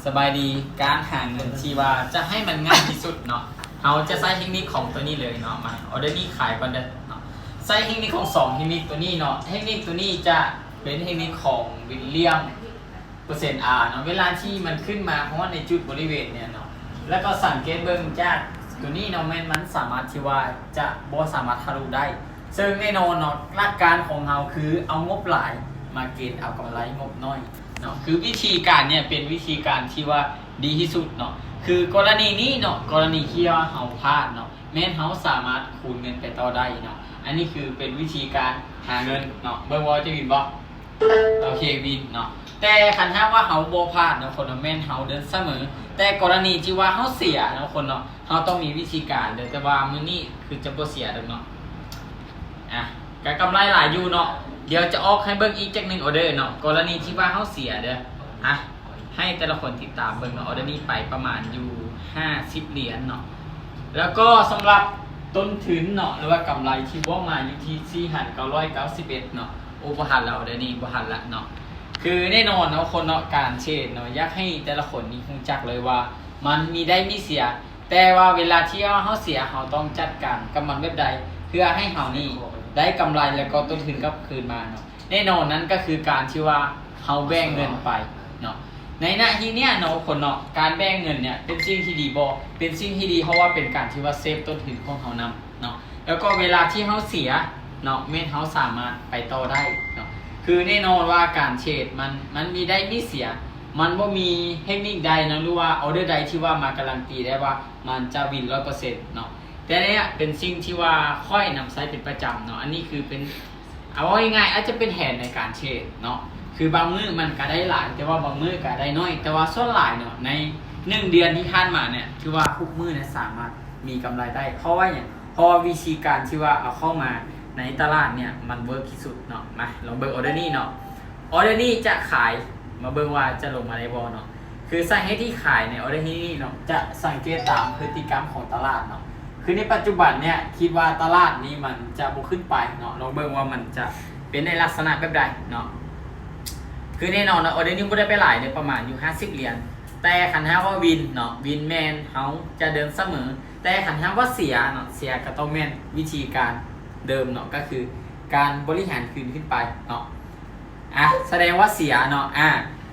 ສະບາຍດີ. ການຫາເງິນທີ່ວ່າຈະໃຫ້ມັນງ່າຍທີ່ສຸດເນາະ, ເຮົາຈະໃຊ້ເທັກນິກຂອງຕົວນີ້ເລີຍເນາະ. ມາ ອໍເດີນີ້ຂາຍກ່ອນເດີເນາະ. ໃຊ້ເທັກນິກຂອງສອງເທັກນິກຕົວນີ້ເນາະ. ເທັກນິກຕົວນີ້ຈະເປັນເທັກນິກຂອງວິນລຽມ ເປີເຊັນອາເນາະ. ເວລາທີ່ມັນຂຶ້ນມາຮອດໃນຈຸດບໍລິເວນເນີ້ຍເນາະ, ແລ້ວກໍສັງເກດເບິ່ງຈາກຕົວນີ້ເນາະ, ແມ່ນມັນສາມາດທີ່ວ່າຈະບໍ່ສາມາດທະລຸໄດ້. ເຊິ່ງແນ່ນອນເນາະ, ຫຼັກການຂອງເຮົາຄືເອົາງົບຫຼາຍມາເກນເອົາກຳໄລງົບໜ້ອຍເນາະ. ຄືວິທີການເນີ້ຍເປັນວິທີການທີ່ວ່າດີທີ່ສຸດເນາະ. ຄືກໍລະນີນີ້ເນາະ, ກໍລະນີທີ່ວ່າເຮົາພາດເນາະ, ແມ່ນເຮົາສາມາດຄູນເງິນໄປຕໍ່ໄດ້ເນາະ. ອັນນີ້ຄືເປັນວິທີການຫາເງິນເນາະ. ເບິ່ງວ່າຈະວິນບໍ່? ໂອເຄ ວິນເນາະ. ແຕ່ຄັນຫາກວ່າເຮົາບໍ່ພາດເນາະຄົນເນາະ, ແມ່ນເຮົາເດີນສະເໝີ. ແຕ່ກໍລະນີທີ່ວ່າເຮົາເສຍເນາະຄົນເນາະ, ເຮົາຕ້ອງມີວິທີການເດີ. ແຕ່ວ່າມື້ນີ້ຄືຈະບໍ່ເສຍດອກເນາະ. ອ່ະ ກະກຳໄລຫຼາຍຢູ່ເນາະ. ດຽວຈະອອກໃຫ້ເບິ່ງອີກຈັກໜຶ່ງອໍເດີເນາະ, ກໍລະນີທີ່ວ່າເຮົາເສຍເດີ. ອ່ະ ໃຫ້ແຕ່ລະຄົນຕິດຕາມເບິ່ງເນາະ. ອໍເດີນີ້ໄປປະມານຢູ່ຫ້າສິບຫຼຽນເນາະ. ແລ້ວກໍສຳລັບຕົ້ນທຶນເນາະ ຫຼືວ່າກຳໄລທີ່ບວກມາຢູ່ທີ່ສີ່ພັນເກົ້າຮ້ອຍເກົ້າສິບເອັດເນາະ. ໂອ້ ບໍ່ທັນລະອໍເດີນີ້ ບໍ່ທັນລະເນາະ. ຄືແນ່ນອນເນາະຄົນເນາະ, ການເທຣດເນາະ ຢາກໃຫ້ແຕ່ລະຄົນນີ້ຮູ້ຈັກເລີຍວ່າມັນມີໄດ້ມີເສຍ. ແຕ່ວ່າເວລາທີ່ເຮົາເສຍ ເຮົາຕ້ອງຈັດການກັບມັນແບບໃດ ເພື່ອໃຫ້ເຮົານີ້ໄດ້ກຳໄລ ແລ້ວກໍຕົ້ນທຶນກັບຄືນມາເນາະ. ແນ່ນອນນັ້ນກໍຄືການທີ່ວ່າເຮົາແບ່ງເງິນໄປເນາະ. ໃນນະທີ່ເນີ້ຍເນາະຄົນເນາະ, ການແບ່ງເງິນເນີ້ຍເປັນສິ່ງທີ່ດີບໍ່? ເປັນສິ່ງທີ່ດີ ເພາະວ່າເປັນການທີ່ວ່າເຊບຕົ້ນທຶນຂອງເຮົານຳເນາະ. ແລ້ວກໍເວລາທີ່ເຮົາເສຍເນາະ, ແມ່ນເຮົາສາມາດໄປຕໍ່ໄດ້ເນາະ. ຄືແນ່ນອນວ່າການເທຣດມັນ ມັນມີໄດ້ມີເສຍ, ມັນບໍ່ມີເທັກນິກໃດເນາະ ຫຼືວ່າອໍເດີໃດທີ່ວ່າມາກາຣັນຕີໄດ້ວ່າມັນຈະວິນຮ້ອຍເປີເຊັນເນາະ. ແຕ່ເນີ້ຍເປັນສິ່ງທີ່ວ່າຂ້ອຍນຳໃຊ້ເປັນປະຈຳເນາະ. ອັນນີ້ຄືເປັນ ເອົາເວົ້າງ່າຍໆ ອາດຈະເປັນແຜນໃນການເທຣດເນາະ. ຄືບາງມື້ມັນກະໄດ້ຫຼາຍ ແຕ່ວ່າບາງມື້ກະໄດ້ໜ້ອຍ, ແຕ່ວ່າສ່ວນຫຼາຍເນາະ ໃນໜຶ່ງເດືອນທີ່ຜ່ານມາເນີ້ຍ ຖືວ່າທຸກມື້ເນີ້ຍສາມາດມີກຳໄລໄດ້. ເພາະວ່າຫຍັງ? ເພາະວ່າວິທີການທີ່ວ່າເອົາເຂົ້າມາໃນຕະຫຼາດເນີ້ຍ ມັນເວີກທີ່ສຸດເນາະ. ມາລອງເບິ່ງອໍເດີນີ້ເນາະ. ອໍເດີນີ້ຈະຂາຍ, ມາເບິ່ງວ່າຈະລົງມາໄດ້ບໍ່ເນາະ. ຄືສາເຫດທີ່ຂາຍໃນອໍເດີນີ້ເນາະ ຈະສັງເກດຕາມພຶດຕິກຳຂອງຕະຫຼາດເນາະ. ຄືໃນປັດຈຸບັນເນີ້ຍ ຄິດວ່າຕະຫຼາດນີ້ມັນຈະບໍ່ຂຶ້ນໄປເນາະ. ລອງເບິ່ງວ່າມັນຈະເປັນໃນລັກສະນະແບບໃດເນາະ. ຄືແນ່ນອນເນາະ, ອໍເດີນີ້ບໍ່ໄດ້ໄປຫຼາຍເດ້, ປະມານຢູ່ຫ້າສິບຫຼຽນ. ແຕ່ຄັນຫາກວ່າວິນເນາະ, ວິນແມ່ນເຮົາຈະເດີນສະເໝີ. ແຕ່ຄັນຫາກວ່າເສຍເນາະ, ເສຍກໍຕ້ອງແມ່ນວິທີການເດີມເນາະ, ກໍຄືການບໍລິຫານຄືນຂຶ້ນໄປເນາະ. ອ່ະ ສະແດງວ່າເສຍເນາະ. ອ່າ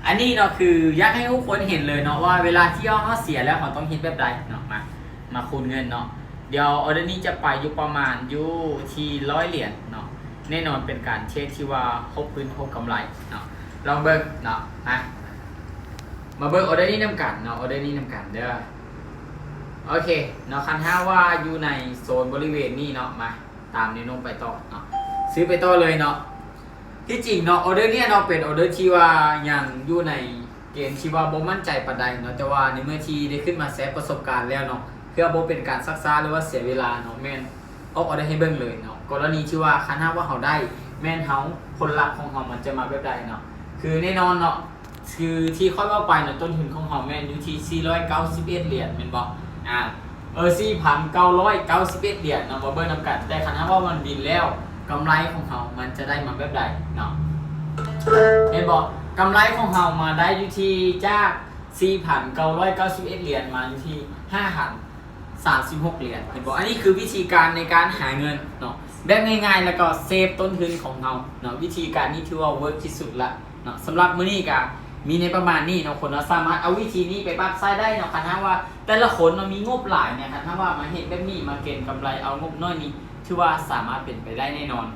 ອັນນີ້ເນາະ ຄືຢາກໃຫ້ທຸກຄົນເຫັນເລີຍເນາະ ວ່າເວລາທີ່ເຮົາເສຍແລ້ວ ເຮົາຕ້ອງເຮັດແບບໃດເນາະ. ມາ ມາຄູນເງິນເນາະ. ດຽວອໍເດີນີ້ຈະໄປຢູ່ປະມານຢູ່ທີ່ຮ້ອຍຫຼຽນເນາະ. ແນ່ນອນເປັນການເທຣດທີ່ວ່າຄົບທຶນຄົບກຳໄລເນາະ. ລອງເບິ່ງເນາະ. ມາ ມາເບິ່ງອໍເດີນີ້ນຳກັນເນາະ, ອໍເດີນີ້ນຳກັນເດີ. ໂອເຄເນາະ, ຄັນຫາກວ່າຢູ່ໃນໂຊນບໍລິເວນນີ້ເນາະ, ມາ ຕາມແນວໂນ້ມໄປຕໍ່ເນາະ, ຊື້ໄປຕໍ່ເລີຍເນາະ. ທີ່ຈິງເນາະ ອໍເດີນີ້ເນາະ ເປັນອໍເດີທີ່ວ່າຍັງຢູ່ໃນເກນທີ່ວ່າບໍ່ໝັ້ນໃຈປານໃດເນາະ, ແຕ່ວ່າໃນເມື່ອທີ່ໄດ້ຂຶ້ນມາແຊປະສົບການແລ້ວເນາະ, ເພື່ອບໍ່ເປັນການຊັກຊ້າ ຫຼືວ່າເສຍເວລາເນາະ, ແມ່ນອອກອໍເດີໃຫ້ເບິ່ງເລີຍເນາະ. ກໍລະນີທີ່ວ່າຄັນຫາກວ່າເຮົາໄດ້ ແມ່ນເຮົາ ຜົນລັບຂອງເຮົາມັນຈະມາແບບໃດເນາະ. ຄືແນ່ນອນເນາະ ຄືທີ່ຂ້ອຍເວົ້າໄປເນາະ, ຕົ້ນທຶນຂອງເຮົາແມ່ນຢູ່ທີ່ສີ່ຮ້ອຍເກົ້າສິບເອັດຫຼຽນແມ່ນບໍ່? ອ່າ ເອີ ສີ່ພັນເກົ້າຮ້ອຍເກົ້າສິບເອັດຫຼຽນເນາະ, ມາເບິ່ງນຳກັນ. ແຕ່ຄັນຫາກວ່າມັນວິນແລ້ວ ກຳໄລຂອງເຮົາມັນຈະໄດ້ມາແບບໃດເນາະ? ເຫັນບໍ່? ກຳໄລຂອງເຮົາມາໄດ້ຢູ່ທີ່ ຈາກສີ່ພັນເກົ້າຮ້ອຍເກົ້າສິບເອັດຫຼຽນ ມາຢູ່ທີ່ຫ້າພັນສາມສິບຫົກຫຼຽນ. ເຫັນບໍ່? ອັນນີ້ຄືວິທີການໃນການຫາເງິນເນາະ ແບບງ່າຍໆ ແລ້ວກໍເຊບຕົ້ນທຶນຂອງເຮົາເນາະ. ວິທີການນີ້ຖືວ່າເວີກທີ່ສຸດລະ ເນາະ. ສຳລັບມື້ນີ້ກະມີໃນປະມານນີ້ເນາະ ຄົນເນາະ, ສາມາດເອົາວິທີນີ້ໄປປັບໃຊ້ໄດ້ເນາະ. ຄັນຫາກວ່າແຕ່ລະຄົນເນາະ ມີງົບຫຼາຍເນຍ, ຄັນຫາກວ່າມາເຮັດແບບນີ້ ມາເກັນກຳໄລເອົາງົບນ້ອຍນີ້ ຖືວ່າສາມາດເປັນໄປໄດ້ແນ່ນອນ